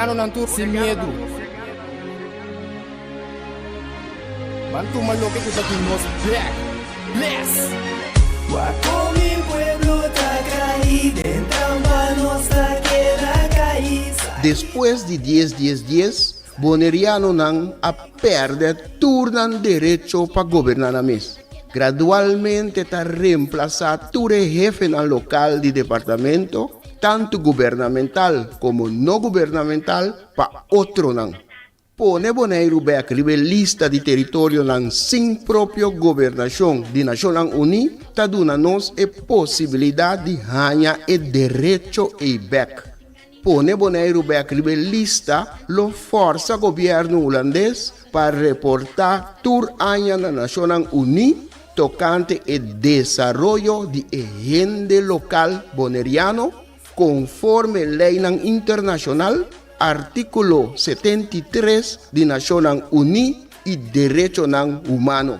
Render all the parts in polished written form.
Bonerianonan tur sin miedu. Ban tuma loke ku ta di nos bek. Bless! Wak kon mi pueblo ta kai den trampa nos ta keda kai. Despues di dies dies dies, Bonerianonan a pèrdè tur nan derecho pa goberná nan mes. Gradualmente ta remplasá tur e hefenan lokal di departamento, tantu gubernamental komo no gubernamental, pa otronan. Pone Boneiru bèk riba e lista di teritorionan sin propio gobernashon di Nashonnan Uní ta duna nos e posibilidat di haña e derecho ei bèk. Pone Boneiru bèk riba e lista lo fòrsa gobièrnu hulandes pa reportá tur aña na Nashonnan Uní tokante e desaroyo di e hende lokal boneriano konforme leinan internashonal, Artíkulo 73 di Nashonnan Uní i Derechonan Humano.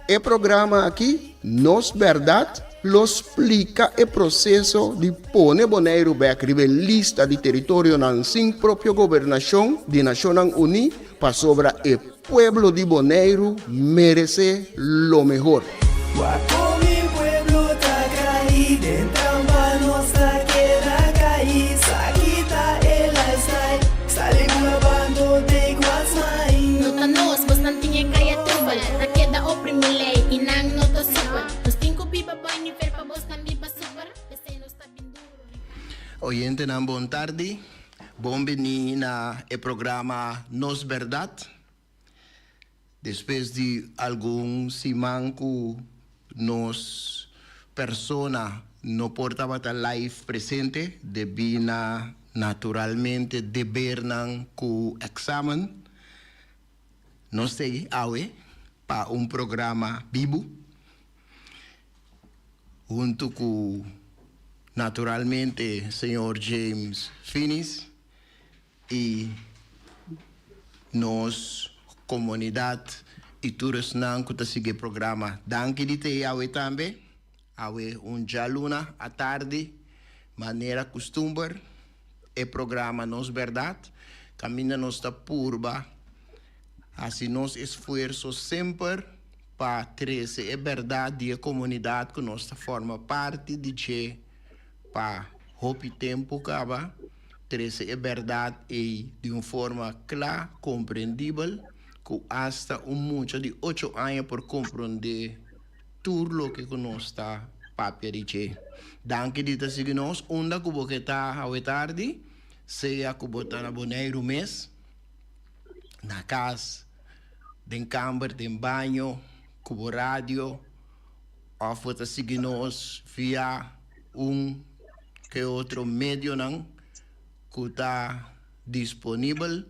E programa aki, Nos Bèrdat, lo splika e proseso di pone Boneiru bèk riba e lista di teritorionan sin propio gobernashon di Nashonnan Uní pasobra e pueblo di Boneiru meresé lo mehor. Wak kon mi pueblo ta kai den trampa nos ta keda kai sa kita e lifestyle sali bula bando take what's mine. No ta nos, bosnan tin e kaya trubel Ta keda oprimi lei i nan no ta super Nos tin ku biba bai nivel pa bosnan biba super P'esei nos ta bin duru riba. Oyentenan bon tardi. Bon bini na e programa Nos Berdad. Despues di algun siman ku nos persona no por tabata live presente debí na naturalmente debernan ku èksamen, nos t'ei awe pa un programa bibu huntu ku naturalmente señor James Finis i nos komunidat i tur esnan ku ta sigui e programa. Danki di t'ei awe tambe. Awe un djaluna atardi, manera kustumber, e programa Nos Bèrdat, kaminda nos ta purba hasi nos esfuerso semper pa trese e bèrdat di e komunidat ku nos ta forma parti di dje pa hopi tempu kaba, trese e bèrdat ei di un forma kla, komprendibel, ku asta un mucha di ocho aña por komprondé tur loke ku nos ta papia di dje. Danki di ta sigui nos unda ku bo ke ta awe tardi, sea ku bo ta na Boneiru mes, na kas, den kamber, den baño, ku bo radio, òf bo ta sigui nos via un ke otro medionan ku ta disponibel,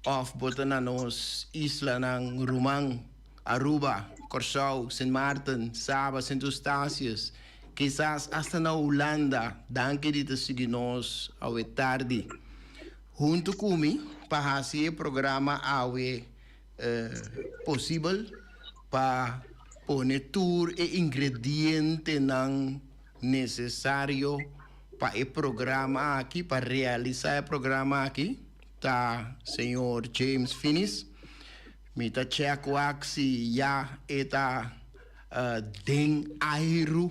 òf bo ta na nos islanan ruman Aruba, Kòrsou, Sint Maarten, Saba, Sint Eustatius, kisas asta na Hulanda. Danki di ta sigui nos awe tardi. Huntu ku mi pa hasi e programa awe posibel pa pone tur e ingredientenan nesesario pa e programa aki, pa realisa e programa aki, ta señor James Finis. Mi ta check wak si ya e ta den airu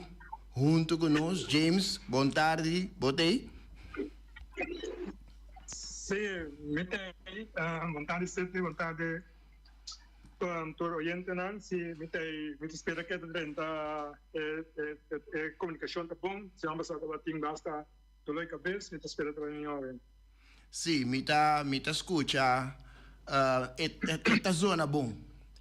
huntu ku nos. James, bon tardi, bo t'ei? Sí, mi t'ei. Bon tardi Sidney, bon tardi tur oyentenan. Sí, mi t'ei. Mi ta spera ke ta drenta e komunikashon ta bon. Siman pasá tabatin basta doló di kabes. Mi ta spera ta bai mihó awe. Sí, mi ta mi ta skucha e e ta zona bon.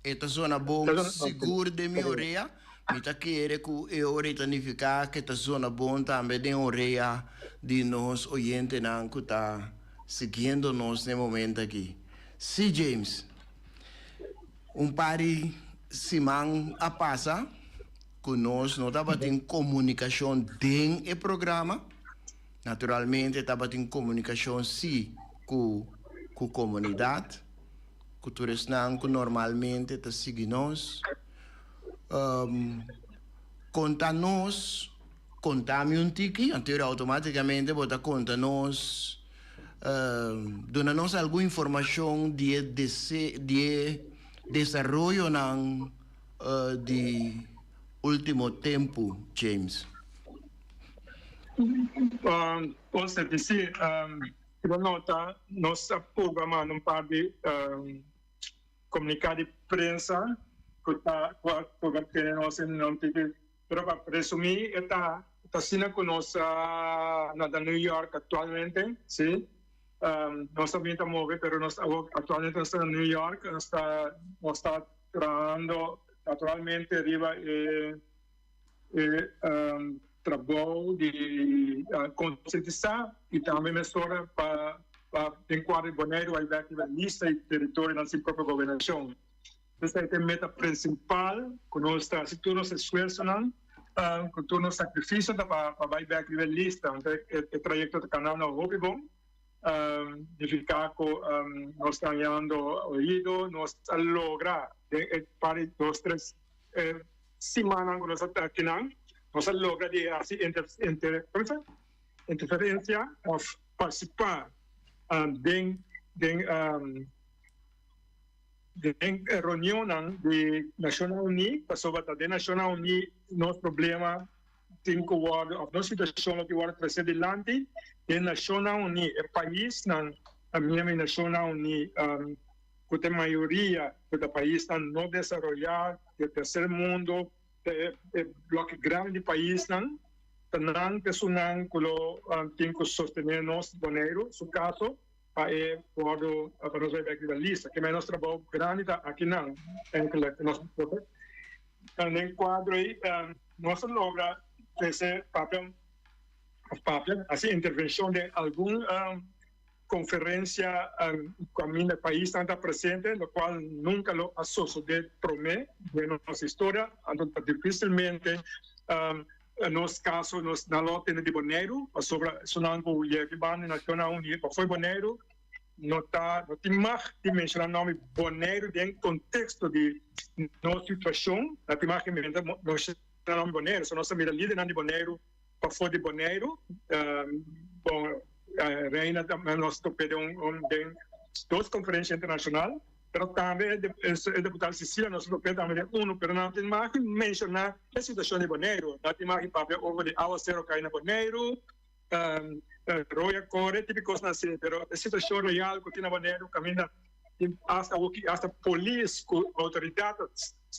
E ta zona bon sigur den mi orea. Mi ta kere ku e ora ei ta nifiká ku e ta zona bon tambe den orea di nos oyentenan ku ta siguiendo nos na e momento aki. Sí, James, un par di siman a pasa ku nos no tabatin komunikashon den e programa. Naturalmente tabatin komunikashon sí ku ku komunidat, ku tur esnan ku normalmente ta sigui nos. Konta nos, konta mi un tiki, anto automátikamente bo ta konta nos. Duna nos algun informashon di e di e desaroyonan di ultimo tempu, James. Ose di si, si bo nota nos a purba manda un par di komuniká di prensa ku ta ku a purba tene nos en un tiki. Pero pa resumí e ta asina ku nos na ta New York aktualmente, sí. Nos ta bin ta move pero nos awor aktualmente nos ta na New York, nos ta nos ta trahando naturalmente riba e e trabou di konsientisá i tambe mesora pa pa den kuadro di Boneiru bai bèk riba lista di teritorionan sin propio gobernashon. Esei ta e meta prinsipal ku nos ta hasi tur nos esfuersonan, ku tur nos sakrifisio ta pa bai bèk riba e lista. Anto e trayekto ta kanando hopi bon. Nifiká ku nos ta hañando oido, nos a logra den e par di dos tres simannan ku nos a ta akinan, nos a logra di hasi interferensia òf partisipá den den. Den e reunionnan di Nashonnan Uní, pasobra ta den Nashonnan Uní nos problema tin ku wòrdu òf nos situashon lo tin wòrdu trese dilanti. Den Nashonnan Uní e paisnan ta miembro di Nashonnan Uní ku ta e mayoria ku ta paisnan no desaroyá, di e terser mundu, ta e bloke grandi di paisnan, ta nan ta esunnan ku lo tin ku sostené nos Boneiru su kaso. Pa e wordo pa nos bai bek riba lista. Ke nos trabou grandi ta akinan enkele nos por den kuadro ei nos a logra trese papia of papia hasi intervenshon den algun konferensia kaminda paisnan ta presente lokual nunka lo a sosode prome den nos historia anto ta difisilmente Nos kaso nos nan lo tene di Boneiru pasobra esunnan ku yega banda di Nashonnan Uní pa fo'i Boneiru no ta no tin mag di menshoná nòmber di Boneiru den konteksto di nos situashon no tin mag di menshoná nòmber di Boneiru so nos a mira lidernan di Boneiru pafó di Boneiru bon Reina nos top'é den un den dos konferensha internashonal. Pero tambe e deputado Cecilia nos lo tambe den uno, pero nan tin mag di menciona e situacion di Boneiru. Nan tin mag di papia over di awacero cay na Boneiru, roya core, tipo cosnan asina. Pero e situacion real cu tin na Boneiru caminda tin hasta awoki hasta polis cu autoridad ta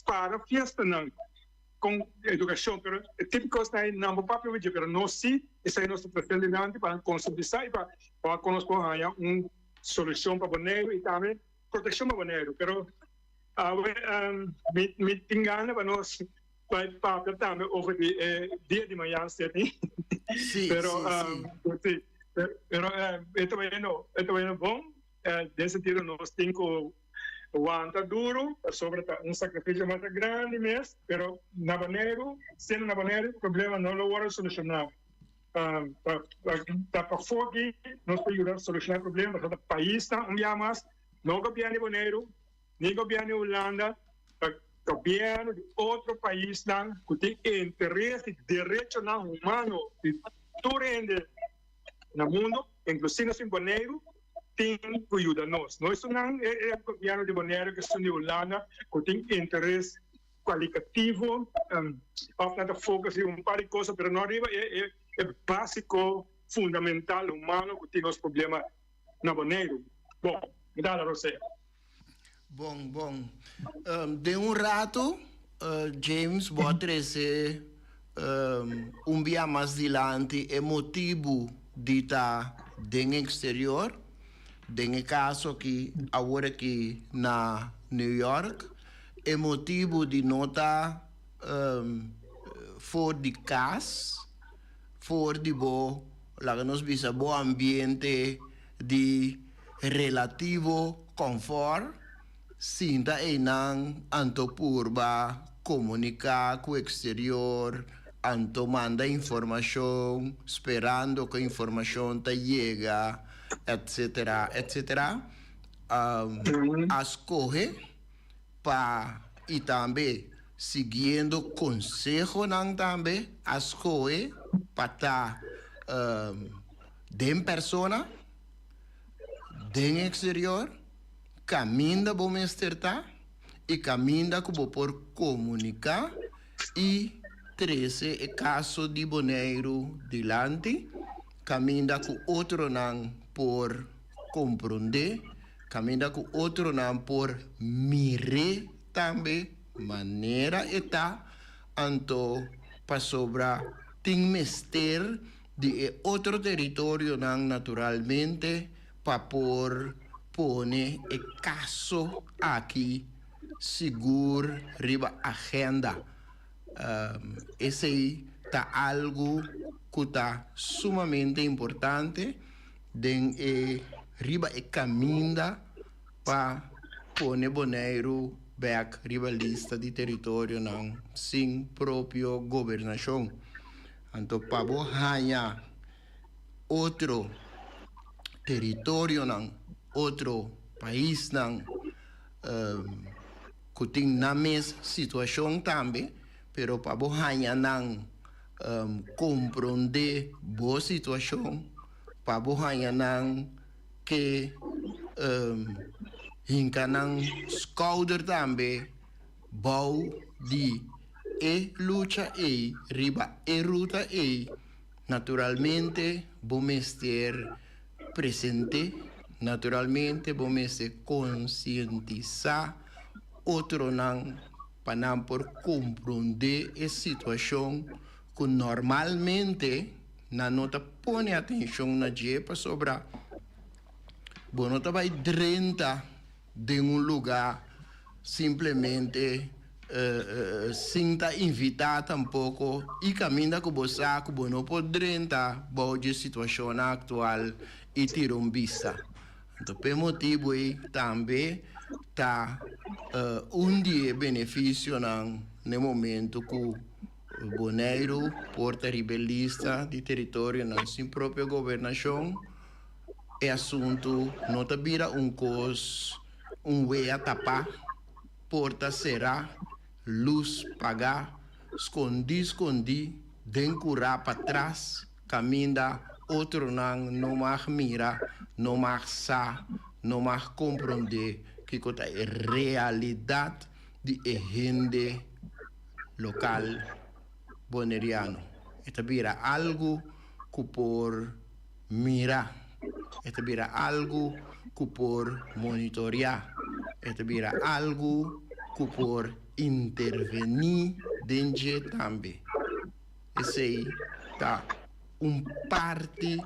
para fiestanan con educacion. Pero e tipo cosnan ey nan por papia over dje, pero nos si esey nos ta trece dilanti pa nan concientisa y pa cu nos por haya un solucion pa Boneiru y tambe proteccion pa Boneiru. Pero awe mi mi tin gana pa nos bai papia tambe over di e dia di mañan Sidney. Sí, Pero sí, sí. sí, pero e ta bayendo e ta bayendo bon den sentido nos tin cu wanta duro pasobra ta un sacrificio masha grandi mes pero na Boneiru siendo na Boneiru problema no lo worde soluciona. Ta pafó di nos por yuda solushoná e problema pasobra ta paisnan un bia mas, no gobièrnu di Boneiru ni gobièrnu di Hulanda, ta gobièrnu di otro paisnan ku tin interes di derechonan humano di tur hende na mundu, inklusive nos in Boneiru, tin ku yuda nos. No esunnan e gobièrnu di Boneiru ku esun di Hulanda ku tin interes cualicativo of nan ta focus riba un par di cosa pero no riba e e basico fundamental humano cu tin nos problema na Boneiru. Bon, mi ta hala Rosea. Bon, bon. Den un rato James bo a trece un bia mas dilanti e motibu di ta den exterior, den e caso aki awor aki na New York. E motibu di no ta for di kas, for di bo, laga nos bisa, bo ambiente di relativo confort, sinta einan anto purba komuniká ku eksterior, anto manda informashon, sperando ku informashon ta yega, etcetera, etcetera. A skohe pa i tambe siguiendo konsehonan tambe a skohe pa ta den persona. den exterior, kaminda bo mester ta i kaminda ku bo por komuniká i trese e kaso di Boneiru dilanti, kaminda ku otronan por komprondé, kaminda ku otronan por mir'é tambe manera e ta, anto pasobra tin mester di e otro teritorionan naturalmente pa por pone e kaso aki sigur riba agenda. Esei ta algu ku ta sumamente importante den e riba e kaminda pa pone Boneiru bèk riba lista di teritorionan sin propio gobernashon. Anto pa bo haña otro teritorionan, otro paisnan ku tin nan mes situashon tambe, pero pa bo haña nan komprondé bo situashon, pa bo haña nan ke hinka nan skouder tambe bou di e lucha ei, riba e ruta ei, naturalmente bo mester present'é, naturalmente bo mester konsientisá otronan pa nan por komprondé e situashon ku normalmente nan no ta pone atenshon na dje pasobra bo no ta bai drenta den un lugá simplemente sin ta invitá tampoko i kaminda ku bo sa ku bo no por drenta bou dje situashonnan aktual i tira un bista. Anto p'e motibu ei tambe ta un di e benefisionan n'e momentu ku Boneiru por ta riba e lista di teritorionan sin propio gobernashon. E asuntu no ta bira un kos, un wea tapá, porta será, lus pagá, skondí skondí den kurá patras kaminda otronan no mag mira, no mag sa, no mag komprondé kiko ta e realidat di e hende lokal boneriano. E ta bira algu ku por. Mira, e ta bira algu ku por monitoriá, e ta bira algu ku por intervení den dje tambe. Esei ta un parti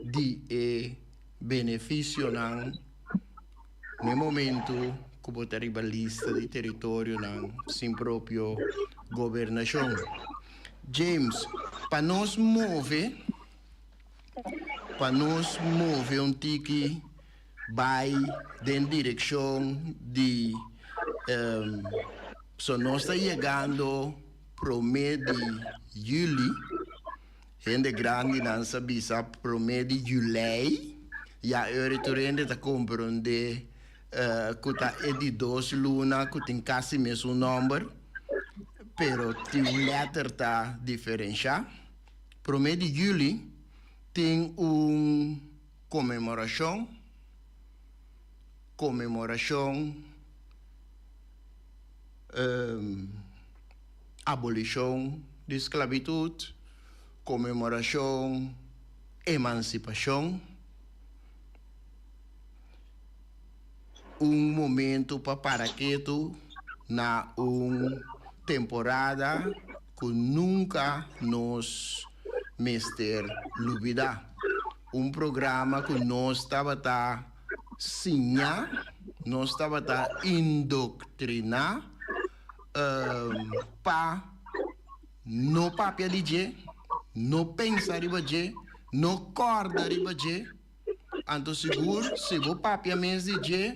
di e benefisionan n'e momentu ku bo ta riba lista di teritorionan sin propio gobernashon. James, pa nos move. Pa nos move un tiki bai den direkshon di so nos ta yegando prome di juli, hende grandinan sa bisa prome di julei, ya ora tur hende ta kompronde ku ta e di dos luna ku tin kasi mesun nomber pero tin un letter ta diferensha. Promé di juli tin un konmemorashon, konmemorashon abolishon di sklabitut, konmemorashon emansipashon, un momento pa para ketu na un temporada ku nunka nos mester lubidá. Un programa ku nos tabata siña, nos tabata indoktriná pa no papia di dje, no pensa riba dje, no kòrda riba dje. Anto sigur si bo papia mes di dje,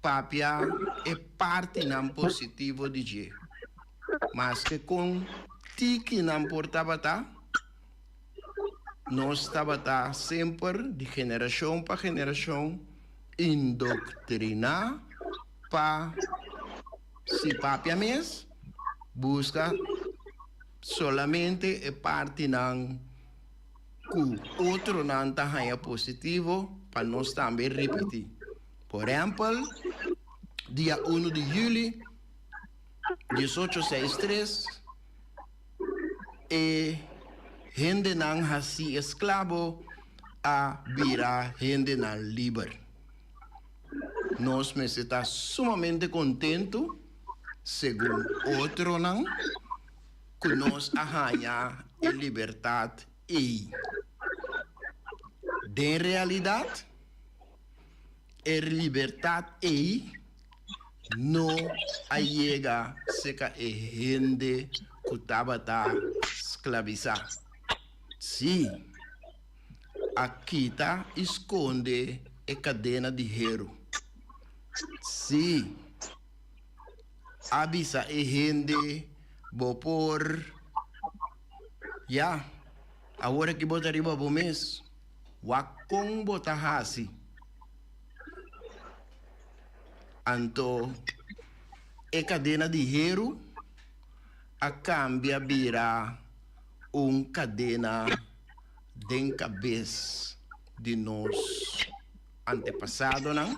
papia e partinan positivo di dje. Maske kon tiki nan por tabata, nos tabata semper di generashon pa generashon indoktriná pa si papia mes, buska solamente e partinan. Ku otronan ta haña positivo. pa nos tambe ripití. Por ehèmpel, dia unu di yüli diesocho seis tres, e hendenan hasí esklabo a bira hendenan liber. Nos mester ta sumamente kontentu, segun otronan, ku nos a haña e libertat ei. Den realidat, e libertat ei no a yega serka e hende ku tabata sklabisá. Sí, a kita i skonde e kadena di heru. Sí, a bisa e hende, Bo por. Ya, awor aki bo ta riba bo mes. Wak kon bo ta hasi. Anto e kadena di heru a kambia bira un kadena den kabes di nos antepasadonan.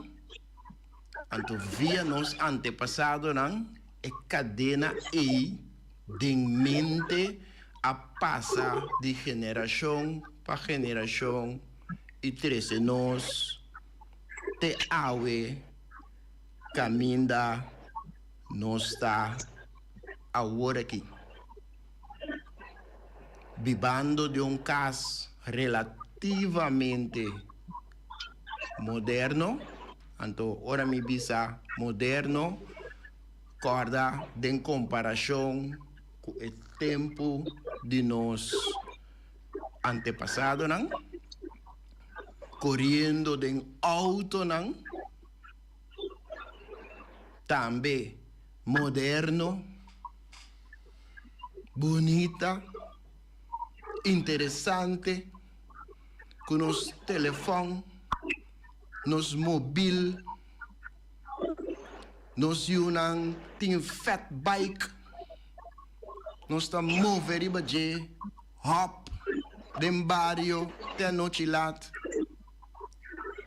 Anto via nos antepasadonan e kadena ei den mente a pasa di generashon pa generashon i trese nos te awe kaminda nos ta awor aki, bibando den un kas relativamente moderno. Anto ora mi bisa moderno, kòrda den komparashon ku e tempu di nos antepasadonan, koriendo den outonan, tambe moderno, bunita, interesante, ku nos telefòn, nos mobil. Nos yunan tin fat bike. Nos ta move riba dje, hop den bario te anochi lat.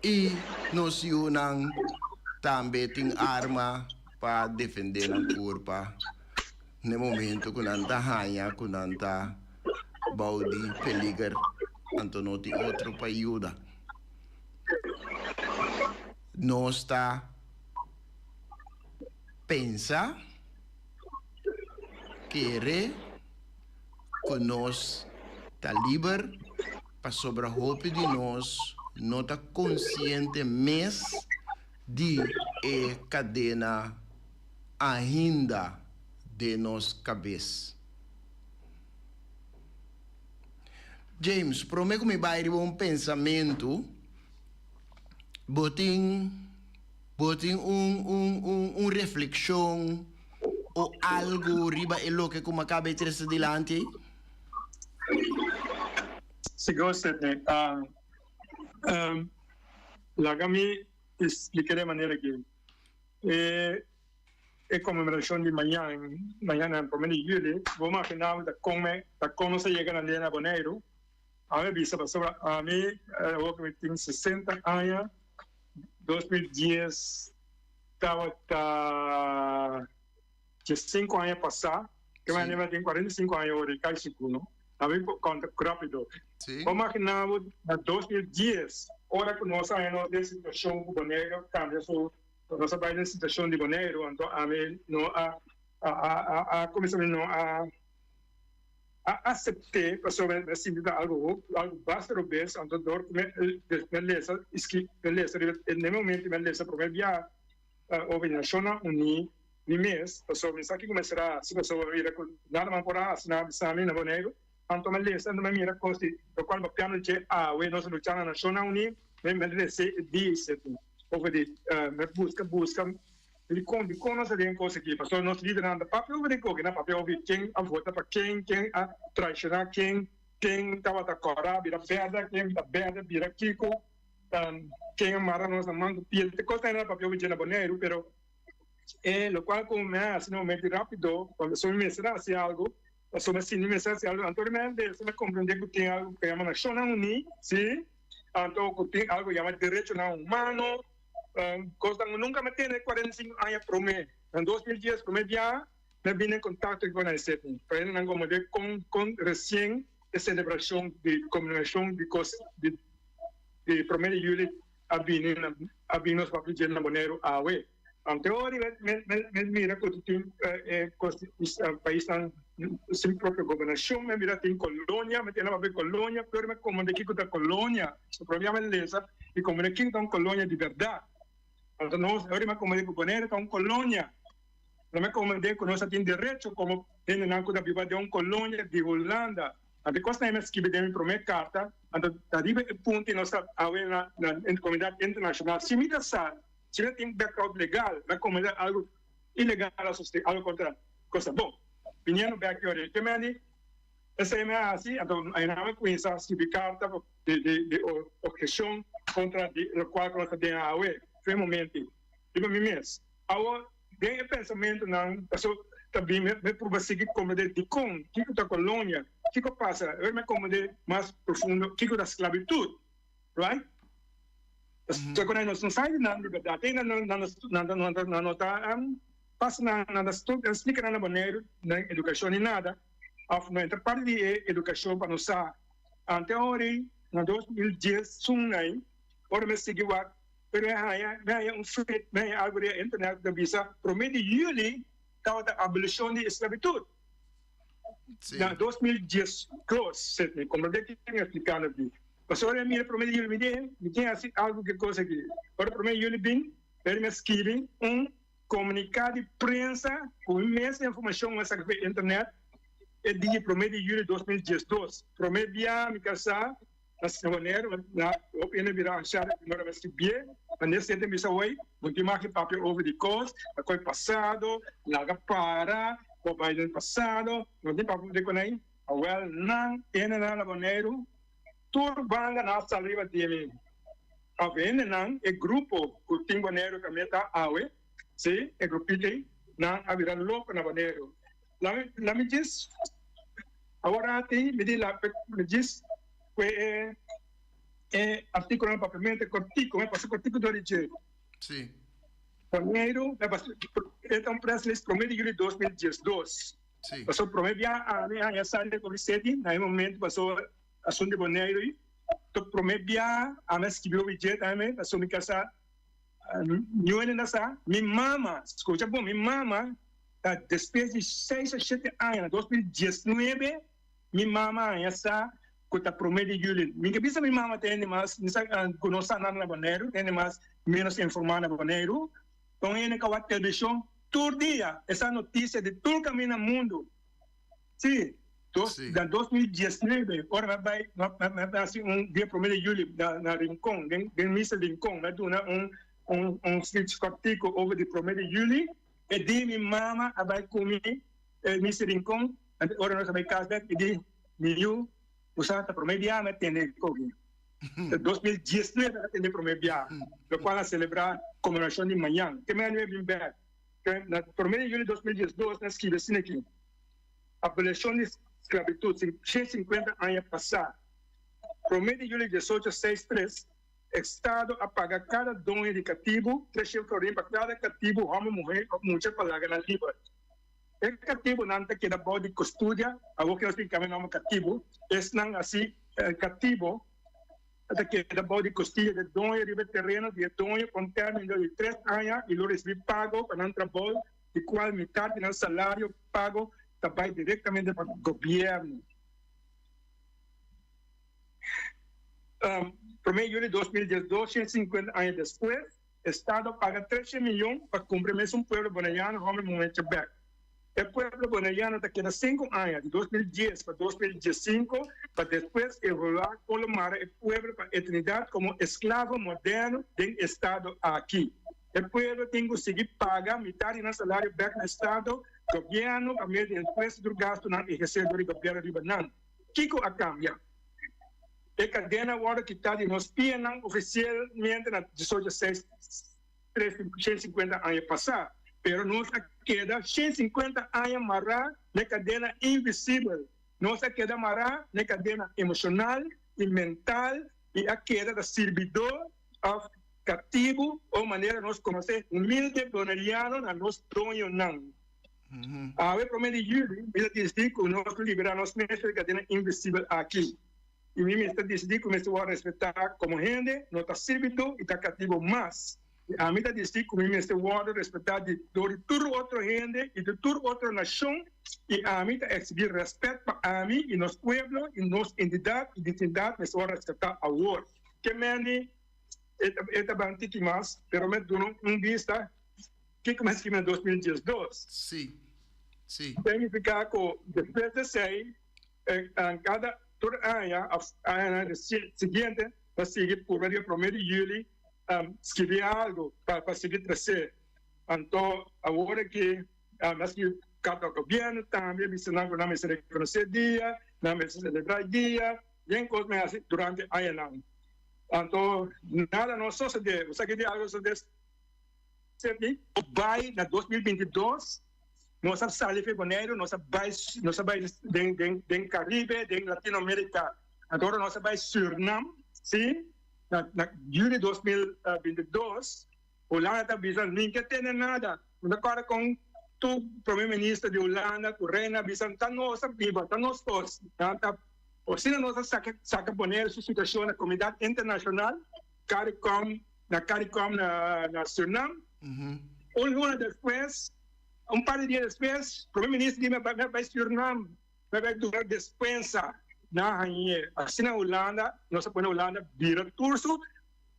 I nos yunan tambe tin arma pa defende nan kurpa n'e momento ku nan ta haña ku nan ta bou di peliger, anto no tin otro pa yuda. Nos ta pensa, kere ku nos ta liber pasobra hopi di nos no ta konsiente mes di e kadena ainda den nos kabes. James, prome ku mi bai riba un pensamentu. Bo tin bo tin un un un un reflexion o algo riba e loke ku mi a kaba e trese dilanti ei? Sigur Sidney. Laga mi explica den manera aki. E e conmemoracion di mañan, mañana prome di juli, bo imagina bo ta con ta con nos a yega na Lena Boneiru. Ami a bisa pasobra ami awor ku mi tin sesenta aña, 2010 tabata diesinku aña pasá, ke manera mi a tin 45 aña awor, kai sigur no, ami por konta rápido. Bo magina bo na 2010 ora ku nos a haña nos den situashon ku Boneiru kambia su, nos a bai den situashon di Boneiru, anto ami no a a kuminsá mi no a. A asept'é pasobra mi a sinti ta algu hopi, algu basta robes, anto dor ku mi a lesa i ski, mi a lesa riba e ne momento mi a lesa promé bia over di Nashonnan Uní mi mes, pasobra mi sa kiko mester a hasi, pasobra mi mira ku nada mas por a hasi na bisa mi na Boneiru, anto mi a lesa anto mi a mira kos di lokual papiando dje awe nos a lucha na Nashonnan Uní, mi a lesa e dia over di mi a buska buska. Dikon? Dikon nos ta den kos aki? Pasobra nos lidernan ta papia over di koke, nan papia over di ken a vota pa ken, ken a traishoná ken, ken tabata kòrá bira bèrdè, ken ta bèrdè bira kiko, ken a mara nos na man ku pia. Te kosnan nan a papia over dje na Boneiru, pero e lokual ku mi a hasi na momento rápido, pasobra mi mester a hasi algu, pasobra mi a sinti mi mester a hasi algu, anto riba mi a komprendé ku tin algu ku yama Nashonnan Uní, sí. Anto ku tin algu yama derechonan humano, kosnan ku nunka mi tene 45 aña promé. Na 2010 promé biaha mi a bini en kontakto ku nan esei. Pa hende nan komprendé kon kon resien e selebrashon di konmemorashon di kos di di promé di yüli a bini na a bini nos papia dje na Boneiru awe. Anto ora mi mi mira ku tin e kos di paisnan sin propio gobernashon, mi mira tin kolonia, mi tene papia kolonia, pero mi komprende kiko ta kolonia. So prome mi lesa i komprende kiko ta un kolonia di bèrdat. Anto nos ora mi komprende ku Boneiru ta un kolonia, mi komprende ku nos a tin derecho komo hendenan ku ta biba den un kolonia di Hulanda. Anto e kosnan ei mi a skibi den mi promé karta, anto ta riba e punto nos ta awe na komunidat internashonal. Si mi ta sa, si mi ta tin background legal, mi a kometé algu ilegal a sosodé, algu kontra kos ta bon. Biniendo bèk yori, ke meni esei mi a hasi, anto einan mi a kuminsá skibi karta di obheshon kontra di lokual ku nos ta den awe, fe momento, riba mi mes. Awor, den e pensamentunan, paso ta bin mi purba sigui komprendé dikon, kiko ta kolonia, kiko pasa, awor mi a komprendé mas profundo kiko ta sklabitut, right? Pasobra ku nos no sa di nan di bèrdat, te nan nan no ta pasa nan, nan ta splika nan na Boneiru nan edukashon ni nada, òf no entra parti di e edukashon pa nos sa. Ante ora na 2010 sunai, ora mi a sigui wak Pero mi a haña, mi a haña un fet, mi a haña algu riba internet ku ta bisa promé di yüli tabata abolishon di esklabitut. Sí. Na 2012, Sidney, komprendé ke mi a splikando aki. Pasobra ora mi a mira promé di yüli mi di, mi tin hasi algu ku e kos aki. Ora promé di yüli bin, mi a skibi un komuniká di prensa ku mi mes informashon mi a saka for internet e dia promé di yüli 2012. Promé bia mi kasá. Na wanneer na hopi hende bira anshá di primera bes ki bie, wanneer siente bisa hoy, bo tin mag di papia over di kos, a koy pasado, laga para, bo bai den pasado, no tin papia di konei, awel nan hendenan na Boneiru tur banda nan a sali riba di mi, of hendenan e grupo ku tin Boneiru ta meta awe, si e grupito ei, nan a bira loko na Boneiru. Lami djis. Awor ati mi di la mi djis ku e e artíkulonan papiamento kortiku, mi a pasa kortiku dor di dje. Sí. Boneiru, mi a pasa, e ta un press release promé di juli 2012. Sí. Pasobra promé bia ami a haña sa di Covid-7 na e momento pasobra asuntu di Boneiru ei, to promé bia ami a skibi hopi dje tambe pasobra mi kasa Niun hende na sa, mi mama, scucha bon, mi mama ta despues di seis o shete aña, na 2019, mi mama haña sa cu ta prome di juli. Mi ka bisa mi mama ta hende mas, mi sa cu no sa nada na Boneiru, ta hende mas menos informa na Boneiru. Ta un hende cu a wak television tur dia, e sa noticia di tur caminda mundo. Sí, dos, Sí. na 2019, ora mi a bai, mi a, mi a hasi un dia prome di juli na, na Rincon, den, den misa Rincon, mi a duna un, un, un speech kortico over di prome di juli. E dia mi mama a bai ku mi e misa Rincon, anto ora nos a bai kas bek, e di, mi yu, bo sa ta prome bia mi a tende koki. Ta 2019 mi a tende prome bia, lokual a selebrá konmemorashon di mañan. Te mi a bin bek. Na prome di juli 2012 nan skibi asina aki, Abolishon di sklabitut, 150 aña pasá, prome di juli diesocho seis tres, Estado a paga kada doño di katibu 300 florin pa kada katibu, hòmber, muhé òf mucha pa laga nan liber. E katibunan ta keda bou di kustudia, awor ku nos tin kambia nòmber katibu, esnan hasi katibu. Ta keda bou di kostilla di e doño riba e tereno di e doño pa un término di tres aña i lo risibí pago pa nan trabou, di kual mitar di nan salario pago ta bai direktamente pa gobièrnu. Promé juli 2012, 150 aña despues, Estado a paga 300 miyon pa kumpra e mesun pueblo boneriano hòmber muhé bèk. E pueblo boneriano ta keda sinku aña, di 2010 pa 2015, pa despues evaluá kon lo mara e pueblo pa eternidat komo esklavo moderno den estado aki. E pueblo tin ku sigui paga mitar di nan salario bèk na estado, gobièrnu, pa medio di impuesto tur gastunan ehersé dor di gobièrnu riba nan. Kiko a kambia? E kadena a wòrdu kitá di nos pianan ofisialmente na 18 seis. 350 aña pasá, pero nos a keda 150 aña mará n'e kadena invisibel. Nos a keda mará n'e kadena emoshonal i mental. i a keda ta sirbidó òf katibu o manera nos konosé humilde boneriano na nos doñonan. Awe promé di yüli mi ta disidí ku nos lo liberá nos mes for e kadena invisibel aki. I mi mester disidí ku mester wòrdu respetá komo hende, no ta sirbidó i ta katibu mas. I ami ta disidí ku mi mester wòrdu respetá di dor di tur otro hende i di tur otro nashon, i ami ta eksigí rèspèt pa ami i nos pueblo i nos entidat i dignidat mester wòrdu respetá awor. Ke mende e ta ban tiki mas, pero mi a duna un bista kiko mi a skirbi na 2012. Sí, sí. Signifiká ku despues di esei kada tur aña òf añanan siguiente ta sigui purba di e promé di yüli skirbi algu pa sigui tresé. Anto awor aki mi a skirbi karta gobièrnu tambe bisa nan ku nan mester rekonosé dia, nan mester selebrá dia, den kos mi a hasi durante añanan. Anto nada no a sosodé. Bo sa ki di algu a sosodé? Sydney, Bai na 2022 nos a sali for Boneiru, nos a bai nos a bai den den den Caribe, den Latino America. Anto ora nos a bai Surinam, si, na na juli 2022, Hulanda ta bisa nin ke tene nada. Mi ta kòrda kon tur prome minister di Hulanda ku reina a bisa ta nos a biba, ta nos kos. Nan ta asina nos a saka saka Boneiru su situashon na komunidat internashonal, Caricom, na Caricom na na Surinam. Un luna despues, un par di dia despues, prome minister di mi a bai Surinam, mi a bai duna despensa na hañ'é. Asina Hulanda, nos a pone Hulanda bira tur su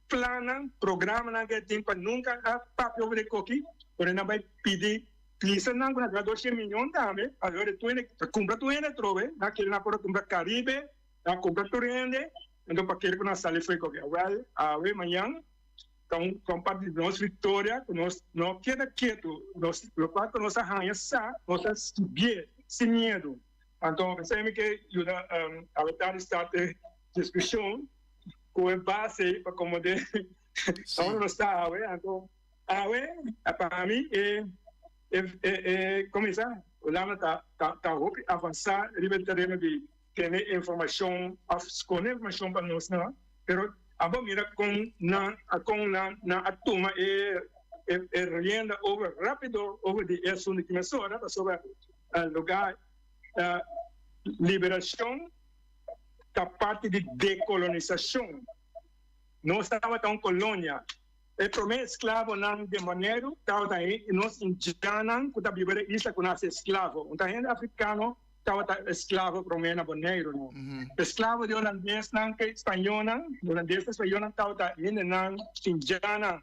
plannan, programanan ku e tin pa nunka a papia over di koki, ora nan bai pidi pisa nan ku nan ta 200 miyon tambe, alor di tur hende ta kumpra tur hende atrobe, nan kere nan por a kumpra Caribe, nan a kumpra tur hende, anto pa kere ku nan sali for e koki. Awèl, awe mañan ta un ta un parti di nos viktoria ku nos no keda ketu, nos lokual ku nos a haña sa, nos a skibié sin miedu. Anto esei mi ke yuda awe tardi start e diskushon. Ku e base ei pa komod'é unda nos ta awe. Anto awe pa mi e e kuminsá Hulanda ta ta hopi avansá riba e tereno di tene informashon òf skonde informashon pa nos nan, pero abo mira kon nan kon nan nan a tuma e e rienda over rápido over di e asuntu ki mesora pasobra lugá liberashon. Ta parti di dekolonisashon. Nos tabata un kolonia. E promé esklabonan den Boneiru tabata nos indjannan ku ta biba den isla ku nan a hasi esklavo. Un ta hende afrikano tabata esklavo promé na Boneiru. No. Esklavo di holandesnan ku spañónan, holandesnan spañónan tabata hendenan indjannan.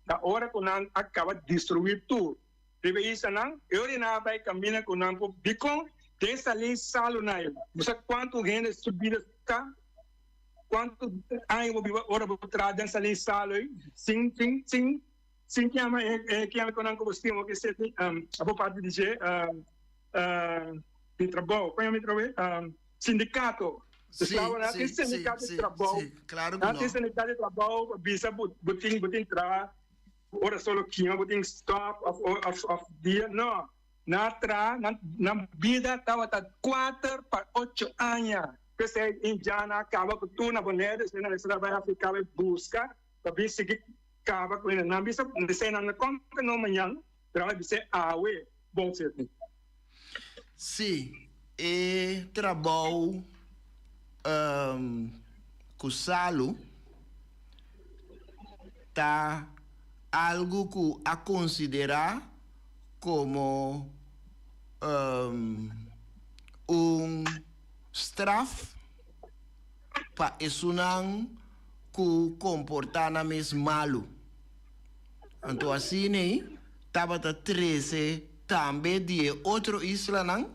Ta ora ku nan a kaba destruí tur. Riba e islanan, e ora nan a bai kaminda ku nan por dikon den salin salu na el. Bo sa kuantu hende su bida ta? Kuantu aña bo biba ora bo traha den salin salu ei sin sin sin sin kiama e e kiama ku nan ku bo stima ke seti abo parti di dje di trabou. Kon yama e trabou ei? Sindikato. Esklabo nan tin sindikato di trabou. Nan tin sindikato di trabou pa bisa bo tin bo tin traha. Ora solo kima bo tin stop of of of dia no nan a traha nan nan bida tabata kuater pa ocho aña p'esei indiana a kaba ku tur na Bonaire esei nan mester a bai Afrika bai buska pa bin sigui kaba ku nan bisa esei nan no konta no mañan pero nan a bis'é awe bon sirbi. Sí, e trabou ku salu ta algu ku a konsiderá komo un straf pa esunnan ku komportá nan mes malu. Anto asina tabata trese tambe di e otro islanan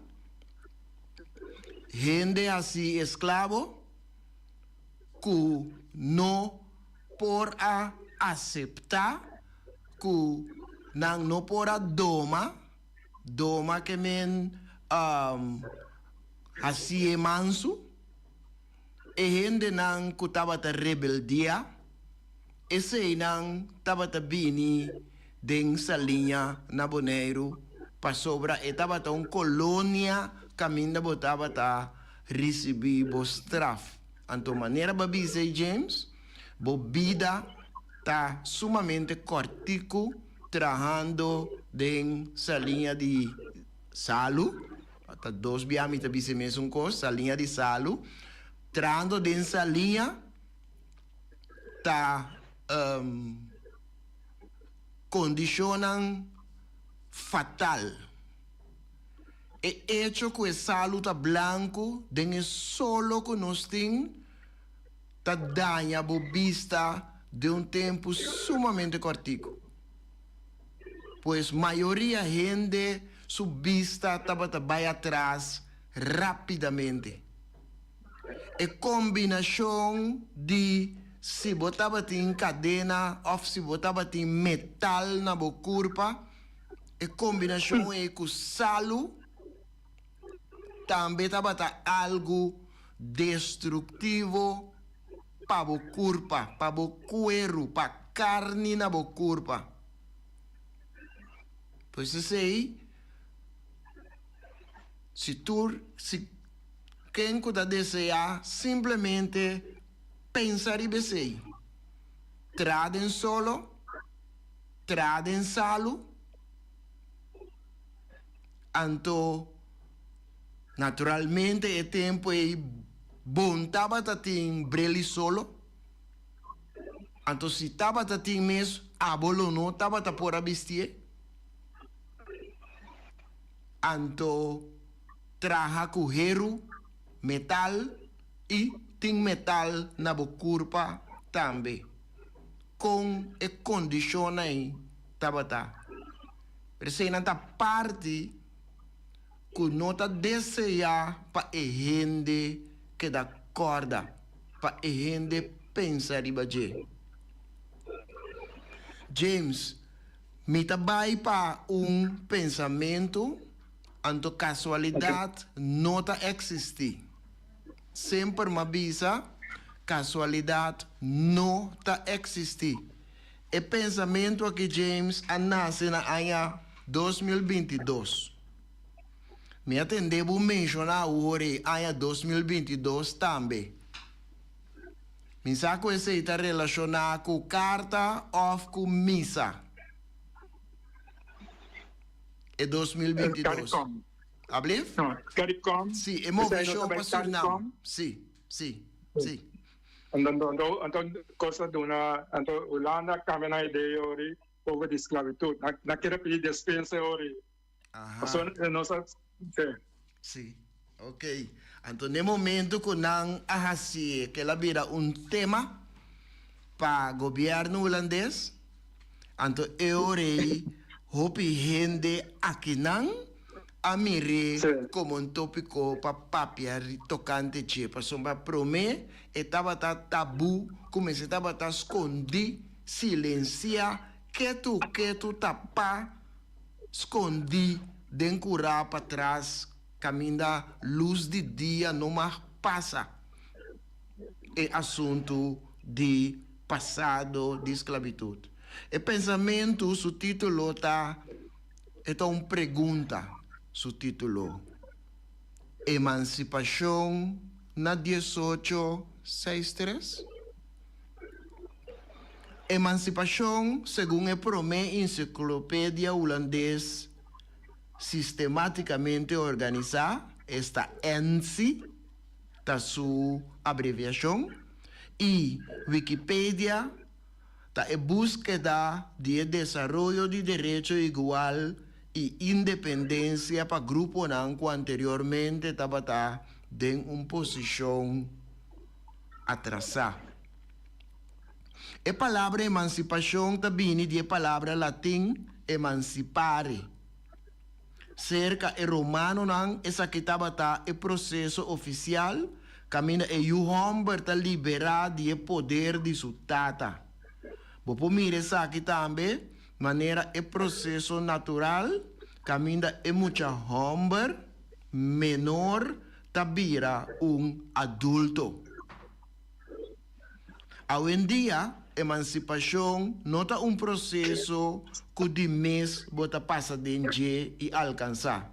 hende hasi esklabo ku no por a aseptá ku nan no por a doma, doma ke men hasié mansu, e hendenan ku tabata rebeldiá. Eseinan tabata bini den Saliña na Boneiru pasobra e tabata un kolonia kaminda bo tabata risibí bo straf. Anto manera bo a bisa ei James, bo bida ta sumamente kòrtiku trahando den saliña di salu, ta dos bia mi ta bisa e mesun kos, saliña di salu, trahando den saliña ta kondishonnan fatal. E echo ku e salu ta blanku den e solo ku nos tin ta daña bo bista den un tempu sumamente kòrtiku. Pues mayoria hende su bista tabata bai atras rápidamente. E kombinashon di si bo tabatin kadena òf si bo tabatin metal na bo kurpa, E kombinashon ei ku salu tambe tabata algu destruktivo pa bo kurpa, pa bo kueru, pa karni na bo kurpa. Pues esei, si tur, si ken ku ta deseá simplemente pensa riba esei, traha den solo. Traha den salu, anto naturalmente e tempu ei bon tabata tin brel di solo, anto si tabata tin mes abo lo no tabata por a bistié, anto traha ku heru, metal i tin metal na bo kurpa tambe. Kon e kondishonnan ei tabata. Pero eseinan ta parti ku no ta deseá pa e hende keda kòrda, pa e hende pensa riba dje. James, Mi ta bai pa un pensamentu, anto kasualidat no ta eksistí. Semper m'a bisa, kasualidat no ta eksistí. E pensamentu aki James a nase na aña 2022. Mi a tende bo menshoná awor ei aña 2022 tambe. Mi sa ku esei ta relashoná ku karta òf ku misa. E 2022. Caricom. Ablief? No, Caricom. Sí, e moveshon pa Surinam. Sí, sí, sí. Anto, anto, anto kos a duna, anto Hulanda a kambia nan idea ori over di sklabitut. Nan, nan kere pidi despensa ori. Aha. Pasobra nos a, sí. Sí, ok. Anto n'e momento ku nan a hasié kel a bira un tema pa gobièrnu hulandes, Anto e ora ei hopi hende akinan a mir'é komo un tópiko pa papia tokante dje, pasobra promé e tabata tabú ku mester tabata skondí, silensiá, ketu ketu tapá, skondí den kurá patras kaminda lus di dia no mag pasa. E asuntu di pasado di sklabitut. E pensamentu su título ta e ta un pregunta su título Emansipashon na diesocho seis tres? Emansipashon segun e promé ensiklopedia hulandes sistemátikamente organisá, esta ENSI, ta su abreviashon, i Wikipedia ta e búskeda di e desaroyo di derecho igual i independensia pa gruponan ku anteriormente tabata den un posishon atrasá. E palabra emansipashon ta bini di e palabra latin emancipare. Serka e romanonan esaki tabata e proseso ofisial kaminda e yu hòmber ta liberá di e poder di su tata. Bo por mira esaki tambe manera e proseso natural kaminda e mucha hòmber menor ta bira un adulto. Awendia, emansipashon no ta un proseso ku di mes bo ta pasa den dje i alkansá,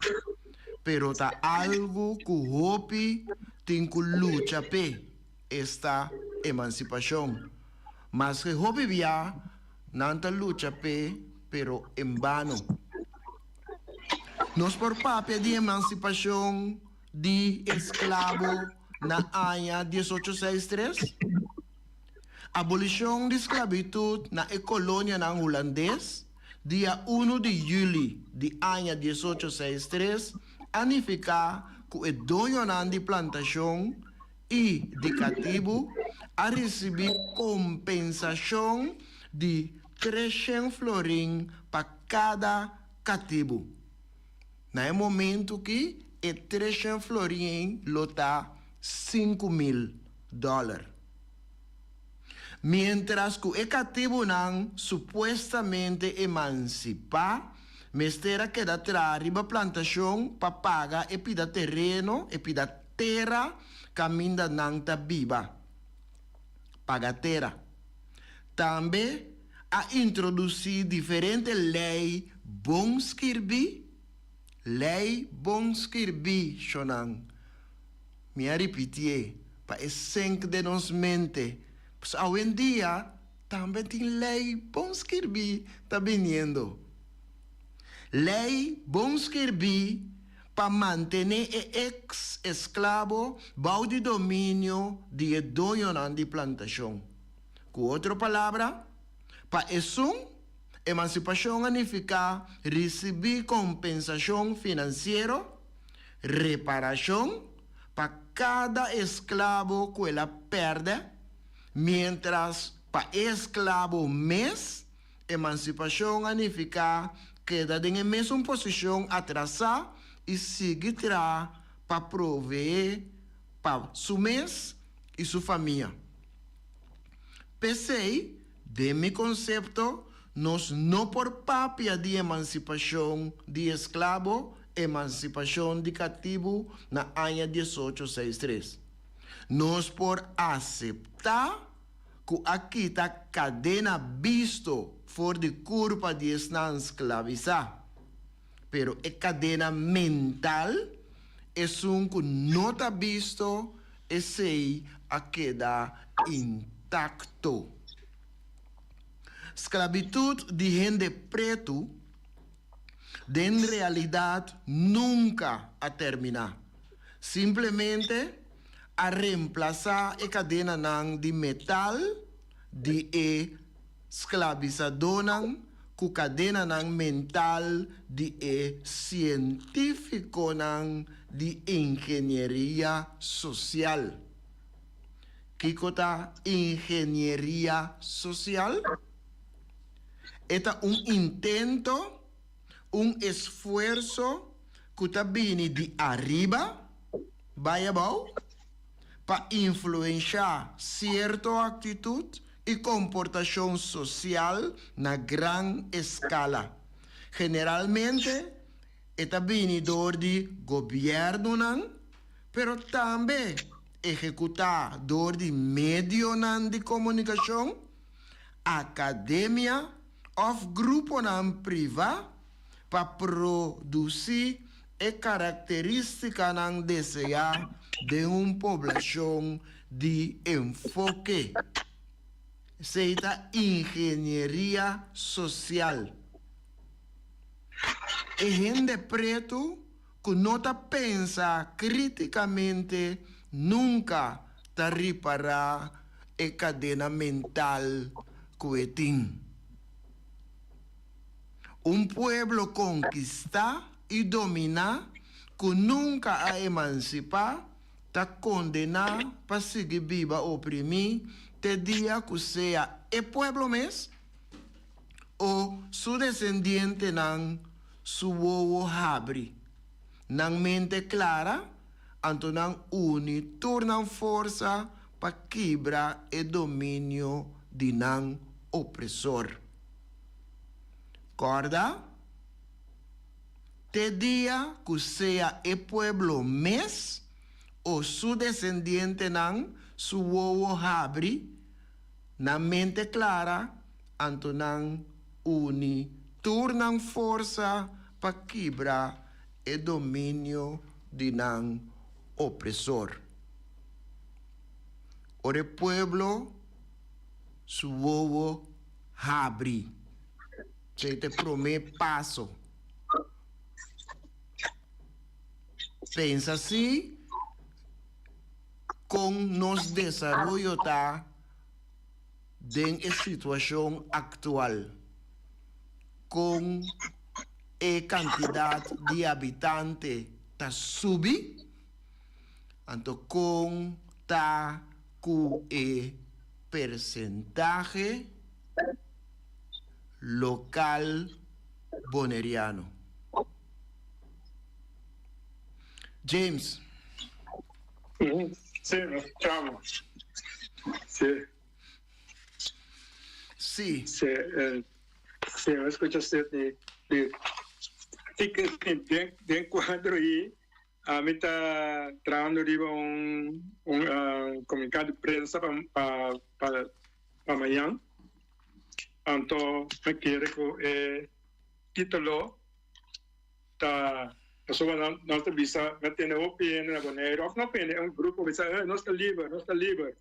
pero ta algu ku hopi tin ku lucha p'e. Esta emansipashon. Maske hopi bia nan ta lucha p'e, pero en bano. Nos por papia di emansipashon di esklabo na aña diesocho seis tres? Abolishon di sklabitut na e kolonianan hulandes dia unu di yüli di aña diesocho seis tres a nifiká ku e doñonan di plantashon i di katibu a risibí kompensashon di treshen florin pa kada katibu. Na e momentu ki e treshen florin ei lo ta 5000 dòler. Miéntras ku e katibunan supuestamente emansipá mester a keda traha riba plantashon pa paga e pida tereno, e pida tera kaminda nan ta biba. Paga tera. Tambe a introdusí diferente lei bon skirbí, lei bon skirbí, shonnan. Mi a ripitié pa e sink den nos mente, pues awendia tambe tin lei bon skirbí ta biniendo. Lei bon skirbí pa mantené e eks esklabo bou di dominio di e doñonan di plantashon. Ku otro palabra, pa esun, emansipashon a nifiká risibí kompensashon finansiero, reparashon, pa kada esklabo ku el a pèrdè, miéntras pa e esklabo mes, Emansipashon a nifiká keda den e mesun posishon atrasá i sigui traha pa proveé pa su mes i su famia. P'esei, den mi konsepto, nos no por papia di emansipashon di esklabo, emansipashon di katibu na aña diesocho seis tres. Nos por aseptá ku a kita kadena bisto for di kurpa di esnan sklavisá. Pero e kadena mental, esun ku no ta bisto, esei a keda intakto. Sklabitut di hende pretu den realidat nunka a terminá. Simplemente a remplasá e kadenanan di metal di e sklabisadónan ku kadenanan mental di e sientífikonan di ingenieria sosial. Kiko ta ingenieria sosial? E ta un intento, un esfuerso ku ta bini di ariba bai abou pa influenshá sierto aktitut i komportashon sosial na gran eskala. Generalmente e ta bini dor di gobièrnunan, pero tambe ehekutá dor di medionan di komunikashon, akademia òf gruponan privá pa produsí e karakterístikanan deseá den un poblashon di enfoke. Esei ta ingenieria sosial. E hende pretu ku no ta pensa krítikamente nunka ta ripará e kadena mental ku e tin. Un pueblo konkistá i dominá ku nunka a emansipá ta kondená pa sigui biba oprimí te dia ku sea e pueblo mes o su desendientenan su wowo habri, nan mente klara, anto nan uni tur nan forsa pa kibra e dominio di nan opresor. Kòrda, te dia ku sea e pueblo mes o su desendientenan su wowo habri, nan mente klara, anto nan uni tur nan forsa pa kibra e dominio di nan opresor. Ora e pueblo su wowo habri. Esei ta e promé paso. Pensa si kon nos desaroyo ta den e situashon aktual. Kon e kantidat di habitante ta subi, anto kon ta ku e persentahe lokal boneriano. James. Sí, nos chamo. Sí. Sí. Sí, sí, mi escucha Sidney. Sí, sí que den, den cuadro ahí, a mi ta trabajando riba un, un uh, comunicado de prensa pa, pa, pa, pa mañana. Anto me quiere ku e título ta pasobra nan nan ta bisa nan tene hopi hende na Boneiru of no hende un grupo bisa eh nos ta liber nos ta liber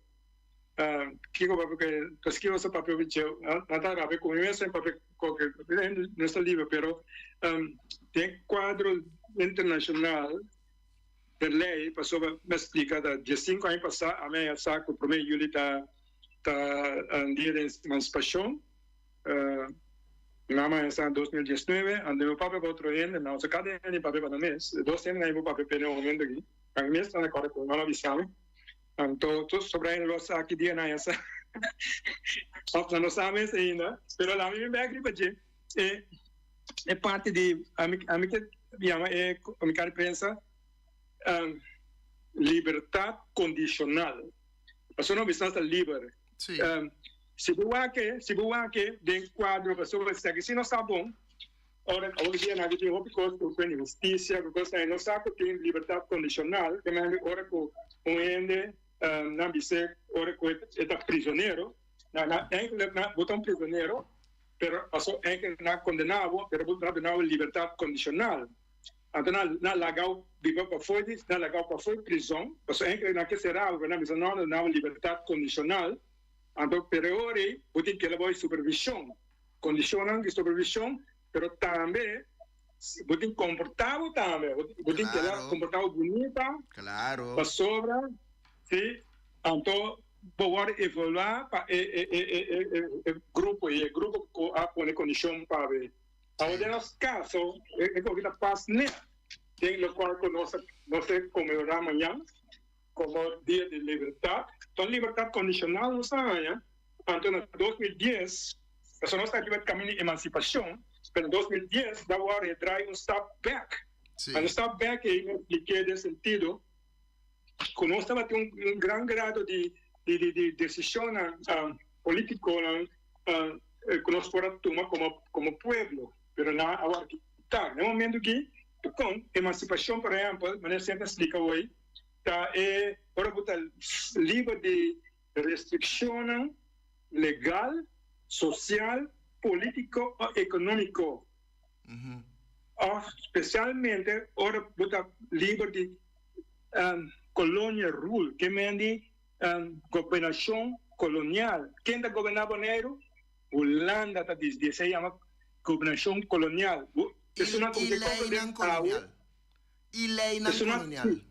kiko papia ku paskiko nos ta papia hopi djeu nan ta rabia ku mi mes nan papia koke nos ta liber pero den kuadro internashonal de lei pasobra mi a splika ta diesinku aña pasa ami a sa ku prome yuli ta ta dia di emansipashon. Nan a sa 2019, anto mi papia pa otro hende, nan sa kada hende papia pa nan mes, dos hende nan bo papia p'e den momento aki, nan mes ta na kòrda ku nan a bisa mi, anto tur sobra hende lo sa ki dia nan a sa, òf nan no sa mes ainda, pero laga mi bin bèk riba dje, e e parti di ami ami ke yama e komunikado di prensa libertat kondishonal, pasobra nos bisa nos ta liber. Si bo wak e, si bo wak e den cuadro pasobra esaki si no sa bon, ora awor dia nan tin hopi cos cu cu inhusticia cu cos nan no sa cu tin libertad condicional te mende ora cu un hende nan bis'e ora cu e ta prisonero nan nan eindelijk nan bo ta un prisonero pero paso eindelijk nan condena bo pero bo ta duna bo libertad condicional. Anto nan nan lagau biba pafó di, nan lagau pafó di prizon, pasobra enkele nan ke sera bo, nan bisa no, nan duna bo libertat kondishonal, anto pero e ora ei bo tin keda bou di supervishon, kondishonnan di supervishon, pero tambe bo tin komportá bo tambe, bo tin keda komportá bo bunita, pasobra si, anto bo wòrdu evaluá pa e e e e e grupo ei, e grupo ku a pone kondishon pa bo ei. Awor den nos caso e koki ta pas net den locual cu nos nos ta conmemora mañan como dia di libertad. Ta un libertad condicional nos a haña, anto na 2010, pasobra nos ta riba e camino di emancipacion, pero na 2010 da worde e draai un stap back. Anto stap back ei mi a explique den sentido cu nos tabatin un gran grado di di decisionnan politiconan cu nos por a tuma como como pueblo, pero nan a word kita. Na e momento aki, con emancipacion por ehempel, manera semper a splica hoy, ta e ora bo ta liber di restriccionnan legal, social, politico o economico, of specialmente ora bo ta liber di colonial rule, ke men di Gobernacion colonial. Ken ta goberna Boneiru? Hulanda ta disdi. Esei yama gobernacion colonial. I leynan colonial. I leynan colonial.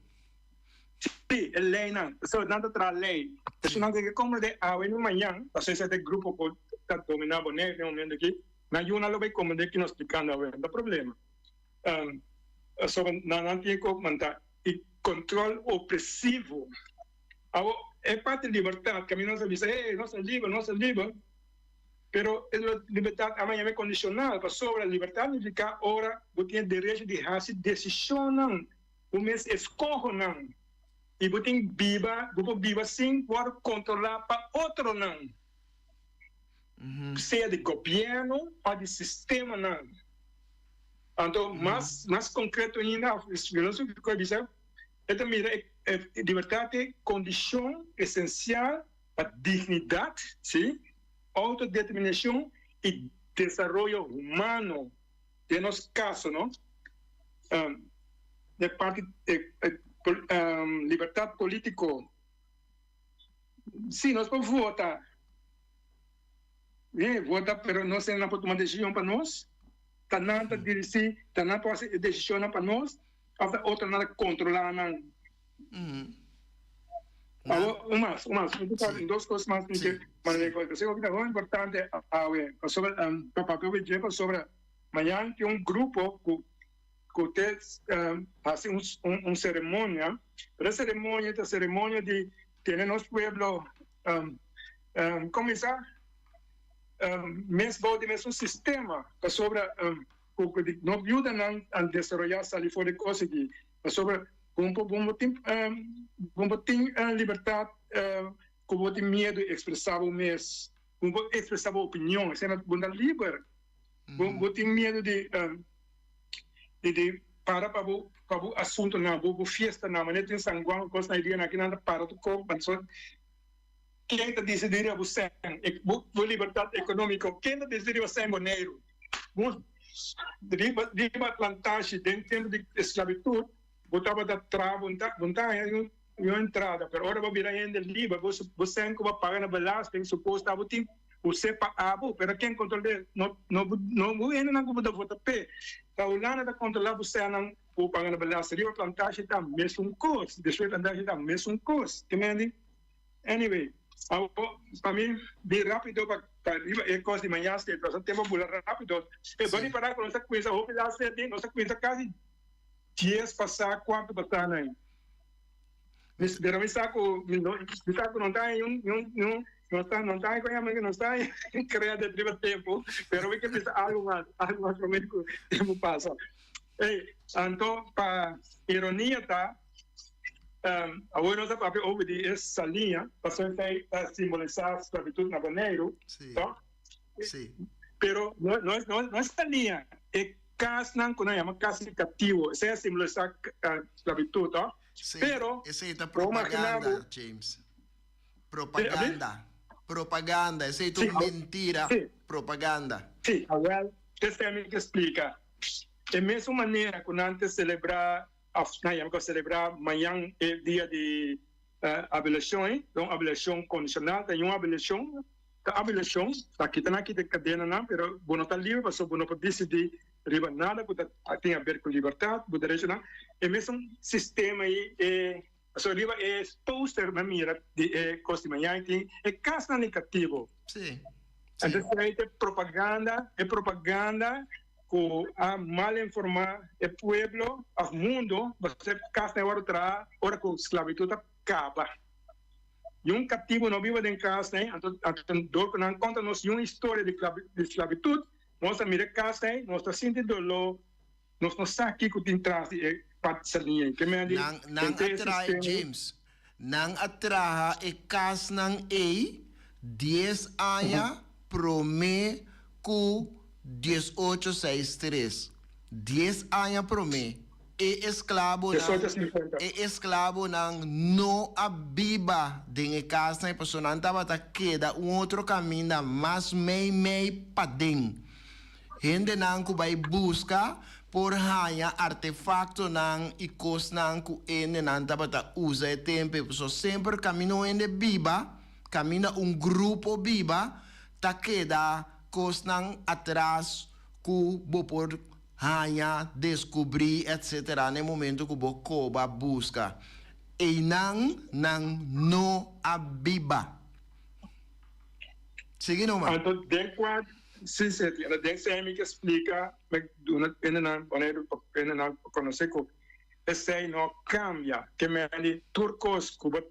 Si, e leynan. So, nan ta traha ley. Esunnan ku ke komprende awe ni mañan, pasobra esei ta e grupo ku ta domina Boneiru den e momento aki, nan yuna lo bay komprende ki nos splikando awe. No ta problema. Pasobra nan tin ku manta i control opresivo. Awor, e parti libertad, caminda nos a bisa, hey, nos ta liber, nos ta liber, pero e libertad a mañana condicional, pasobra libertad nifica ora bo tin e derecho di haci decisionnan, bo mes escohonan, y bo tin biba, bo por biba sin worde controla pa otronan, sea di gobierno of di sistemanan. Anto, mas, mas concreto ainda, filosofo a bisa, E ta mira e libertad e condicion esencial pa dignidad, sí, autodeterminacion y desaroyo humano. Den nos caso, no, e parti libertad politico. Si nos por vota, eh, vota pero nos nan por tuma decision pa nos, ta nan ta dirigi, ta nan por haci e decisionnan pa nos, of ta otronan ta controla nan. Awor, un mas, un mas, un dos cos mas mi ke manda e cos. Esaki ta hopi importante awe, pasobra pa papia hopi dje, pasobra mañan tin un grupo cu cu te haci un ceremonia, pero e ceremonia ta ceremonia di tene nos pueblo cuminsa mes bou di mesun sistema, pasobra cu no yuda nan a desaroya sali for di cos aki, pasobra bo bo tin bo tin libertad cu bo tin miedo di expresa bo mes, bo por expresa bo opinion, esei bo ta liber. Bo tin miedu di di para pa bo pa bo asuntonan, bo bo fiestanan, manera tin San Juan kosnan e dianan aki nan ta para tur kos pasobra ken ta disidí riba bo sèn, bo bo libertat ekonómiko, ken ta disidí riba sèn Boneiru? Bo riba riba plantashi den tempu di esklabitut bo tabata traha bo bo ta haña un entrada pero ora bo bira hende liber bo bo sèn ku bo a paga na belasting supos ta bo tin Us'é pa abo, pero ken kontrol'é? No, no, no bo hendenan ku bo ta vota p'e. Ta Hulanda ta kontrolá bo sènnan ku bo paga na belasting. Riba plantashi ta mesun kos, despues plantashi ta mesun kos. Ke men di? Anyway, abo pa mi bin rápido pa pa riba e kos di mañana state, pasobra tempu a bula rápido. E dor di pará ku nos a kuminsa hopi laat sete, nos a kuminsa kasi dies pasá kuarto pasá nan. Pero mi sa ku mi no mi sa ku no ta un un un no ta no ta ku yama no ta krea de riba tempu pero mi ke bisa algu mas algu mas prome ku tempu pasa. Ey anto pa ironia ta awor nos a papia over di e saliña pasobra esei ta simbolisá sklabitut na Boneiru to pero no no no e saliña e kasnan ku nan yama kas di katibu esei a simbolisá sklabitut to. Sí, Pero, esei ta bo imaginá propaganda, bo. James. Sí, abi? Propaganda. Propaganda. Esei ta Sí, un mentira. sí. Propaganda. Sí, awel, esei mi ke splika. E mesun manera ku nan ta selebrá, òf nan yama ku selebrá mañan e dia di abolishon ei, ta un abolishon kondishonal, ta un abolishon, ta abolishon, ta kita nan kita e kadenanan, pero bo no ta liber pasobra bo no por disidí Riba nada ku ta tin aber ku libertat, bo derechonan. E mesun sistema ei e pasobra riba e poster mi a mira di e kos di mañana tin e kasnan di katibo. Sí. Entonces ei ta e propaganda, e propaganda ku a mal informa e pueblo of mundo pasobra e kasnan ei wòrdu traha ora ku sklabitut a kaba. Niun katibo no biba den kasnan ei, anto dor ku nan konta nos niun historia di sklabitut. Nos ta mira e kas ei, nos ta sinti doló, nos no sa kiko tin tras di e parti ei. Ke men di Nan, nan a henter e traha, sistema. James, nan a traha e kasnan ei dies aña promé ku diesocho seis tres. Dies aña promé. E esklabonan, 1850. e esklabonan no a biba den e kasnan, pasobra nan tabata keda un otro kaminda mas meimei paden. Hendenan ku bai buska por haña artefaktonan i kosnan ku hendenan tabata usa e tempu ei, pasobra semper kaminda un hende biba, kaminda un grupo biba, ta keda kosnan atras ku bo por Haña, deskubrí, etc. Na e momento ku bo koba buska. Einan nan no a biba. Sigui numa. Anto den kua si seti anto den esei mi ke splika mi duna hendenan Boneiru pa hendenan pa konosé ku esei no kambia ke mende tur kos ku bo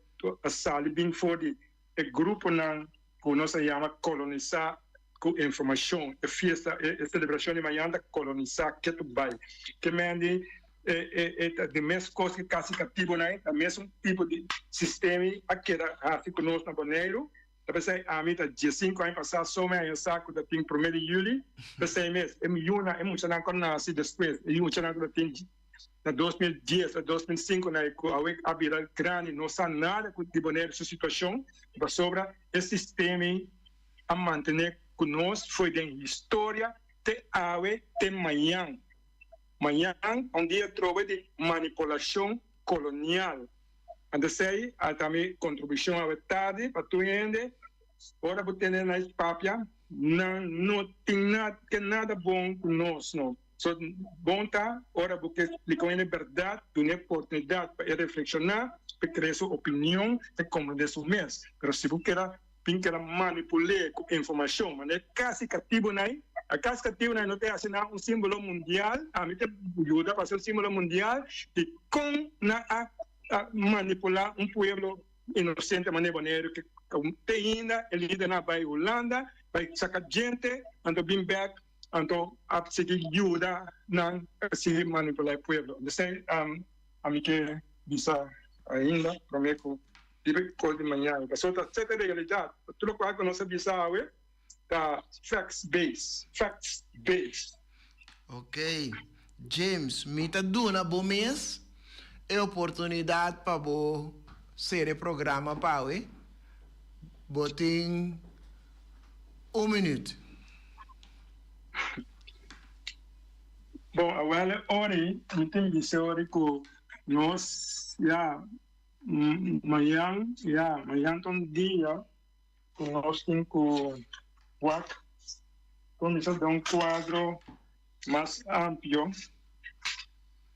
a sali bin for di e gruponan ku nos a yama kolonisá ku informashon. E fiesta, e selebrashon di mañana ta kolonisá ketu bai. Ke men di e e ta di mes kos ku kasi katibonan ei, ta mesun tipo di sistema a keda hasi ku nos na Boneiru. Ta p'esei ami ta diesinku aña pasá so mi a sa ku ta tin promé di yüli. P'esei mes e yunan, e muchanan ku a nase despues, e muchanan ku ta tin Na 2010 a 2005 na e ku awe a bira grandi no sa nada ku di Boneiru su situashon pasobra e sistema a mantene ku nos foi den historia te awe te mañan. Mañan un dia trobe di manipulashon kolonial. Anto esei a ta mi kontribushon awe tardi pa tur hende. Ora bo tende na e papia, nan no tin ke nada bon ku nos no. So bon ta ora bo ke splika un hende bèrdat, dun'é oportunidat pa e reflekshoná, pa e krea su opinion, pa e komprendé su mes. Pero si bo keda bin keda manipul'é ku informashon, manera e kasi katibu nai, a kasi katibu nai no ta hasi nan un simbolo mundial, ami ta yuda pa hasi un simbolo mundial di kon nan a manipulá un pueblo inosente manera Boneiru ke te ainda e lidernan a bai Hulanda bai saka djente anto bin bek anto a sigui yuda nan a sigui manipulá e pueblo. Esei ami ke bisa ainda promé ku riba e kos di mañana pasobra ta sete realidat tur lokual ku nos a bisa awe ta facts base, facts base. Ok, James, mi ta duna bo mes e oportunidad pa bo sera e programa pa awe. Bo tin un minuut. Bon, awel e ori mi tin bisa ori ku nos ya mañan, ya mañan ta un dia. Ku nos tin ku wak kuminsá den un kuadro mas amplio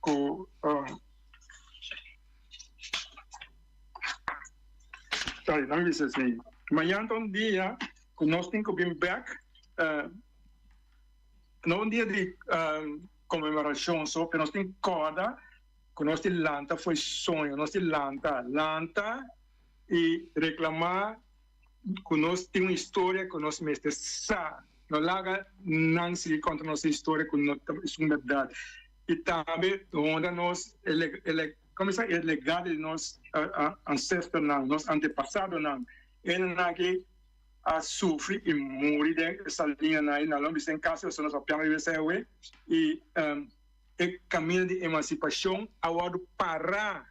ku sorry nan bisa así mañan ta un dia ku nos tin ku bin bek no un dia di konmemorashon so pero nos tin kòrda ku nos tin lanta fo'i soño nos tin lanta lanta i reklamá ku nos tin un historia ku nos mester sa. No laga nan sigui konta nos e historia ku no ta esun bèrdat. I tambe honra nos komo sa e legado di nos ansesternan, nos antepasadonan. Enan aki a sufri i muri den e saliñanan ei. Nan lo bisa en kas pasobra nos papiando riba esei awe. I e kaminda di emansipashon a wòrdu pará.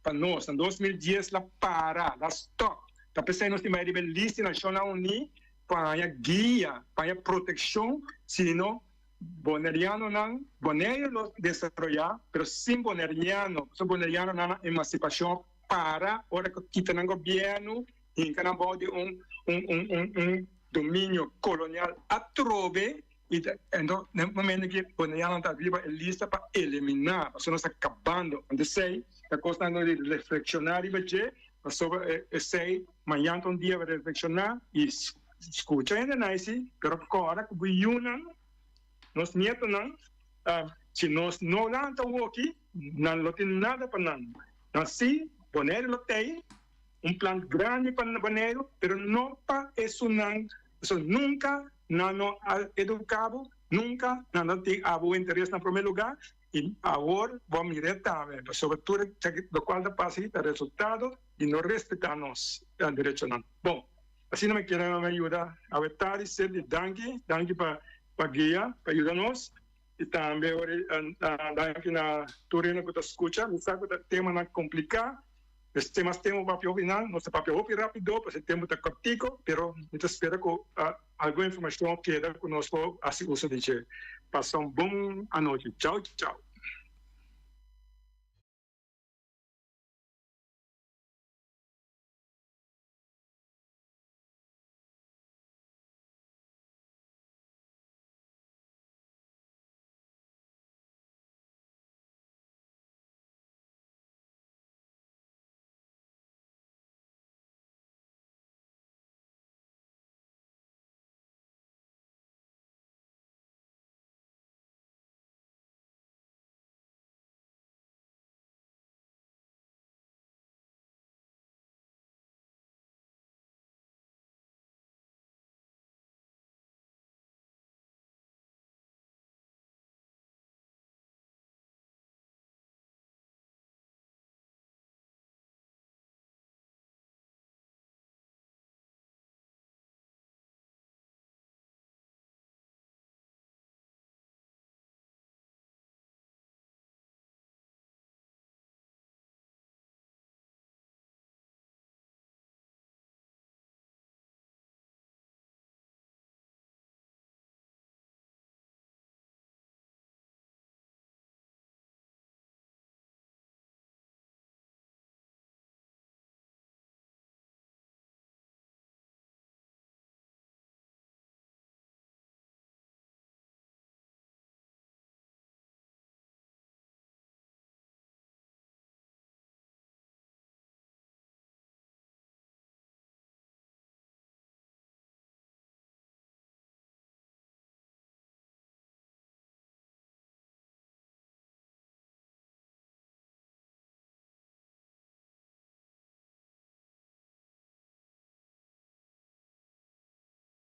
Pa nos, na 2010 la para, la stop. Ta p'esei nos tin bai riba e list di Nashonnan Uní pa haña guia, pa haña protekshon, sino bonerianonan, Boneiru lo desaroyá, pero sin boneriano, pasobra bonerianonan nan emansipashon a para ora ku kita nan gobièrnu, hinka nan bou di un un un un dominio kolonial atrobe. I ta ento na e momento ki bonerianonan ta riba e lista pa eliminá, pasobra nos ta kabando. Anto esei ta kosnan ku di reflekshoná riba dje, pasobra esei mañan ta un dia pa reflekshoná i skucha hende naisi, pero kòrda ku bo yunan, nos nietonan, si nos no lanta awoki, nan lo tin nada pa nan. Nan si, Boneiru lo tei un plan grandi pa Boneiru, pero no pa esunnan, pasobra nunka Nan no a educa bo, nunca nan no tin abo interes na prome lugar y awor bo a mira e tambe, pasobra tur locual ta pasa aki ta resultado di no respeta nos derechonan. Bon, asina mi kier a yuda awe tardi Cindy, danki, danki pa pa guia, pa yuda nos y tambe danki na tur hende cu ta scucha, mi sa cu ta temanan complica. Mester mas tempu papia hopi nan. Nos ta papia hopi rapido pasobra e tempu ta kortiko, pero mi ta spera ku algun informashon keda ku nos por hasi uso di dje. Pasa un bon anochi. Chau chau.